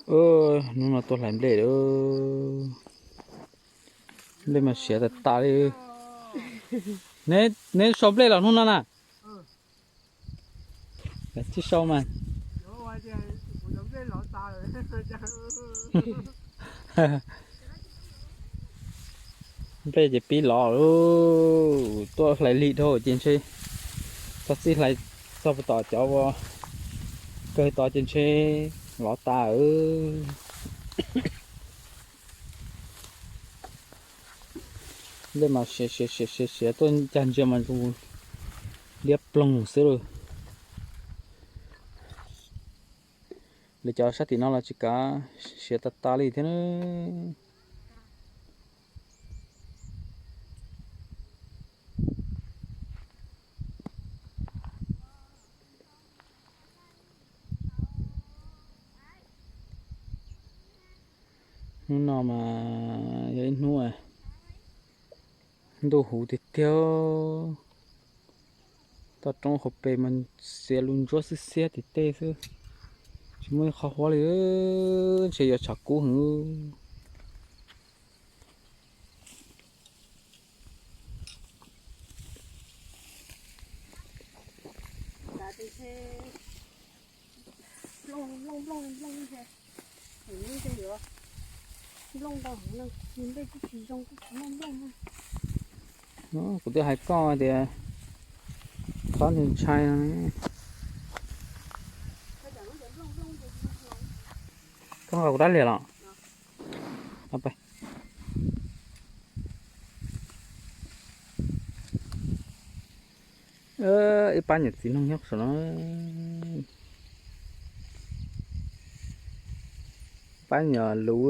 Hnub no tuaj hlais nplej lawm. Nplej mas siav tas tas li. Neb sau nplej los hnub no na? Tsis sau mas. Nplej ces pib lov lawm, tuaj hlais lig dhau ces ntshe txog txij hlais txog puag tom cov uas kawg tod ces ntshe lov tas. Nplej mas siav siav siav siav siav, tuaj cag ntsia mas zoo liab ploog xwb lauj. Lawv cov sab tim no los tsis kav, siav tas tas li thiab na. Hnub no mas yog ib hnub ntuj huv tiag tiag. Toj roob hauv pes mas xiav lus ntsuab xwb, xiab tim tej xwb, tsis muaj ib qho huab li, ntshe yuav tshav kub heev. Kuv twb hais koj tias txhob ntshai. Koj nqa kuv rab liag los? Ib pab niam txiv neej nyob saum no, pab nyuam luv.